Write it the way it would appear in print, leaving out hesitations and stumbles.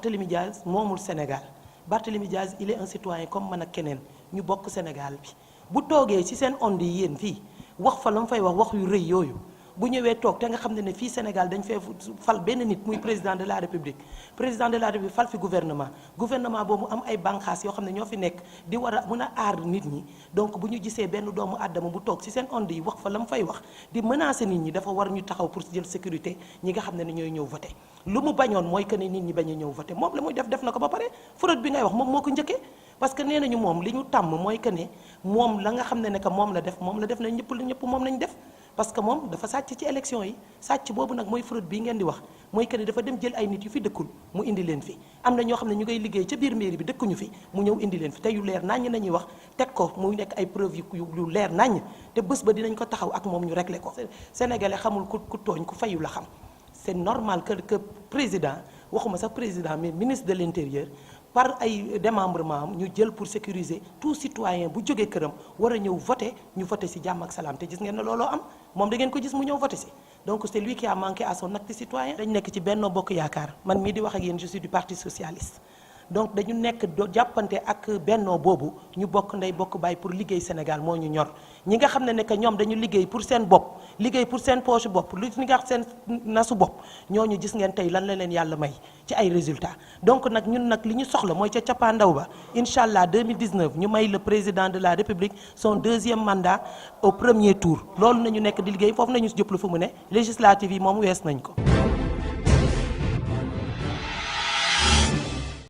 Barthélémy Diaz moomul Sénégal Barthélémy Diaz il est un citoyen comme man ak keneen ñu bokk Sénégal bi bu toogee ci seen onde yi yéen fii wax fa la mu fay wax yu rëy yooyu bu ñëwee toog te nga xam ne fii Sénégal dañ fee fal benn nit muy président de la République fal fi gouvernement boobu am ay bànqaas yoo xam ne ñoo fi nekk di war a mën a aar nit ñi donc bu ñu gisee benn doomu àddama bu toog ci seen onde yi wax fa la mu fay wax di menacer nit ñi dafa war ñu taxaw pour jël sécurité ñi nga xam ne ñooy ñëw voter lu mu bañoon mooy que ne nit ñi bañ a ñëw voter moom la muy def na ko ba pare fraude bi ngay wax moom moo ko njëkkee parce que nee nañu moom li ñu tàmm mooy que ne moom la nga xam ne que moom la def na ñëpp moom lañ def parce que moom dafa sàcc ci élection yi sàcc boobu nag mooy fraude bii ngeen di wax mooy que ne dafa dem jël ay nit yu fi dëkkul mu indi leen fi am na ñoo xam ne ñu ngay liggéey ca biir mairie bi dëkkuñu fi mu ñëw indi leen fi te yu leer naññ nañuy wax teg ko muy nekk ay preuve yu leer naññ te bés ba dinañ ko taxaw ak moom ñu réglé ko sénégalais xamul ku tooñ ku fayu la xam c'est normal que président waxuma sax président mais ministre de l'intérieur par ay démembrement am ñu jël pour sécuriser tout citoyen bu jógee këram war a ñëw voter ñu voter ci jàmm ak salaam te gis ngeen ne looloo am moom da ngeen ko gis mu ñëw voter ci donc c'est lui qui a manqué à son acte citoyen. dañ nekk ci Benno Bokk Yaakaar man mii di wax ak yéen je suis du parti socialiste donc dañu nekk jàppante ak Benno boobu ñu bokk ndey bokk baay pour liggéey Sénégal moo ñu ñor ñi nga xam ne que ñoom dañu liggéey pour seen bopp liggéey pour seen poche bopp lu ñu nga seen nasu bopp ñooñu gis ngeen tey lan la leen yàlla may ci ay résultats donc nag ñun nag li ñu soxla mooy ca cappaandaw ba incha allah 2019 ñu may le président de la République son 2e mandat au premier tour loolu nañu nekk di liggéey foofu nañu jëplu fu mu ne législative yi moom wees nañ ko